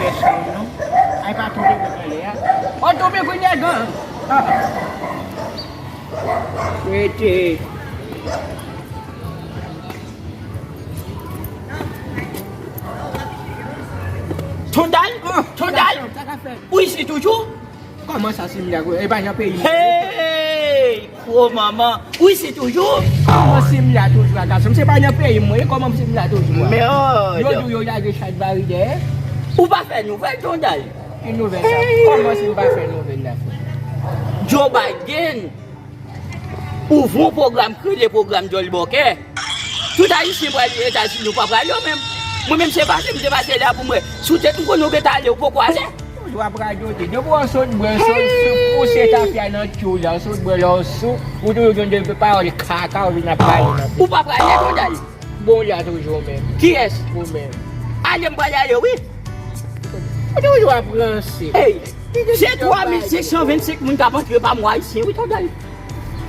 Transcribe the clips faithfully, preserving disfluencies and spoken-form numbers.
Ay, pa tonbe mwen anlè a. Ou tonbe kounye a, gan. Ah. Rete. Tondal? Ah, Tondal? Sa ka fè. Ou isit toujou? Kòman sa, si m la, e pa jan peyi m? Hey! Gwo manman, ou isit toujou? Kòman si m la toujou a, gason? Se pa nan peyi m mwen ye, kòman si m la toujou a? Merde! Yo di w yo lage Chadbari dèyè. Ou pa fè nouvèl, Tondal? Ki nouvèl sa? Kòman si m pa fè nouvèl la, frè? Joe Biden ouvri yon pwogram, kreye pwogram djòl bòkè. Tout Ayisyen pral Etazini, ou pa prale ou menm. Mwen menm se pase, m te pase la pou m wè. Sou tèt m konnen ou gentan ale, ou poko ale. Ou ap radote. Depi w sot bwè, sot sou pouse tafya nan tchou la, sot bwè lè w sou, ou toujou gen de pawòl kaka ou vin ap pale nan. Ou pa prale, Tondal? Bon, la toujou menm. Kiyès? Ou menm. Ale, m pral ale, wi. Ou toujou ap ranse. Hey, se twa mil senk san vennsenk moun k ap antre pa mwa, Ayisyen, wi, Tondal.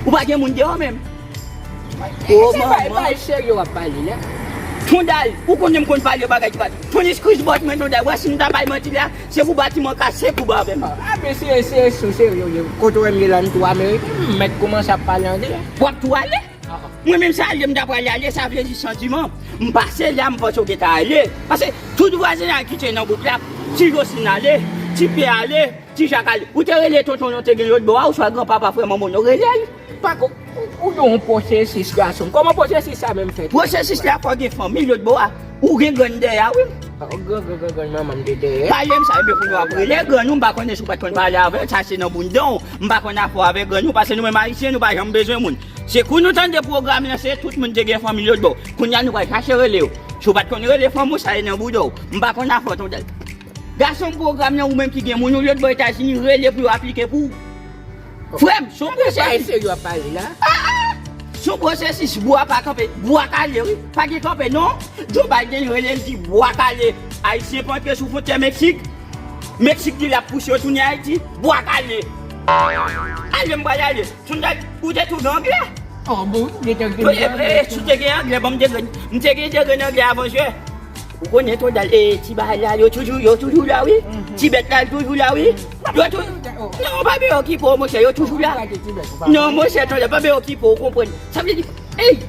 Ou pa gen moun deyò menm. O manman. Se pa, e pa serye w ap pale la. Tondal, ou konnen m konn pale bagay ki pa. Tony Screech bòt mwen, Tondal. Wè si m ta bay manti la, se pou batiman kase pou ba avè m. Ah, men se, se sou serye w ye. Kote w wè m ye la, m tou Ameriken, m mèt kòmanse ap pale anglè. W ap tou ale? Ah. Mwen menm se ale m ta prale ale, sa vle di santiman. M pase la, m panse w gentan ale. Paske tout vwazinay ki te nan bout la, ti Josin ale, ti Pye ale, ti Jak ale. Ou te rele tonton nou te gen lòt bò a, oswa granpapa, frè, manman nou rele l. Pa ko-, ou, ou gen yon pwosesis, gason. Kòman pwosesis sa menm fèt? Pwosesis la, fò gen fanmi lòt bò a. Ou gen grann dèyè a, wi. Ah, gran, gran, gran, gran manman m te dèyè. Pale m sa, ebyen, kounye a w ap rele grann ou, m pa konnen si w pa t konn pale avè l, sa se nan bounda w. M pa konn afè w avè grann ou, paske nou menm Ayisyen, nou pa janm bezwen moun. Se kou nou tande pwogram nan, se tout moun te gen fanmi lòt bò. Kounye a nou pral chache rele yo. Si w pa t konn rele fanmi w, sa e nan bouda w. M pa konn afè w, Tondal. Gason m, pwogram nan, ou menm ki gen moun ou lòt bò Etazini, rele pou yo aplike pou ou. Frè m, se yon pwosesis. Se yo ap pale la. Ah, ah! Se yon pwosesis, bwa pa kanpe, bwa kale, wi. Pa gen kanpe, non. Joe Biden rele l di bwa kale. Ayisyen pa antre sou fwontyè Meksik. Meksik di l ap pouse yo tounen Ayiti. Bwa kale. Ale, m pral ale. Tondal, ou te tou gen anglè? Oh, bon, ou te gen anglè. Eh, eh, si w te gen anglè, bon, m te gen, m te gen, te gen anglè avan jwè. Ou konnen, Tondal, eh, ti bagay la, yo toujou, yo toujou la, wi. Ti bèt la, toujou la, wi. Yo tou-, non, pa bezwen okipe w, monchè, yo toujou la. Non, monchè, Tondal, pa bezwen okipe w, ou konprann. Sa vle di, hey!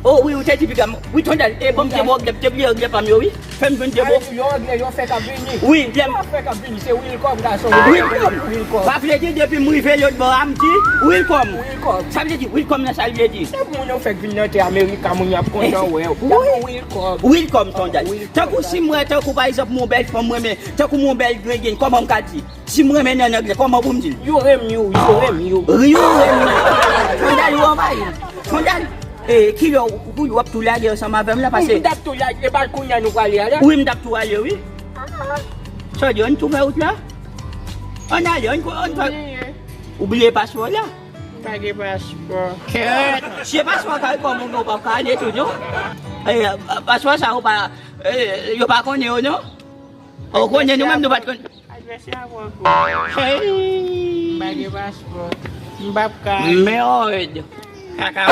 Oh, wi, ou te di piga m. Wi, Tondal, eh, bon, m te bon, m te bliye anglè pa m yo, wi. Fè m jwenn de mo. Yo anglè, yo fèk ap vini. Wi, lè m. Yo fèk ap vini, se Wilcome, gason. Wilcome. Wilcome. Pa vle di depi m rive lòt bò a, m di, Wilcome. Wilcome. Sa vle di, Wilcome nan sa l vle di. Depi moun yo fèk vin nan tè Amerika, moun yo ap kontan wè w. Wi. Wilcome. Wilcome, Tondal. Wilcome. Tankou si m wè, tankou pa egzanp, m yon bèl fanm mwen renmen, tankou m yon bèl grenn, kòman m ka di? Si m renmen nan anglè, kòman pou m di l? You renmen you, you renmen you. You renmen you. Tondal, ou anvayi m. Tondal, eh, kilè w, w ap tou lage ansanm avè m la, paske. M t ap tou lage, e pa kounye a nou prale a la? Wi, m t ap tou ale, wi. Sa w di, ann tou fè wout la? Ann ale, ann, ann fè. Ou bliye paspò w la? M pa gen paspò. Kèt! Si e paspò w ka, kòman w p ap ka ale tou, non? Eh, paspò sa, ou pa, eh, yo pa konnen yo, non? Ou konnen, nou menm, nou pa t konn. Advèsè a pran kou. Hey! M pa gen paspò. M p ap ka. Merde! Kaka.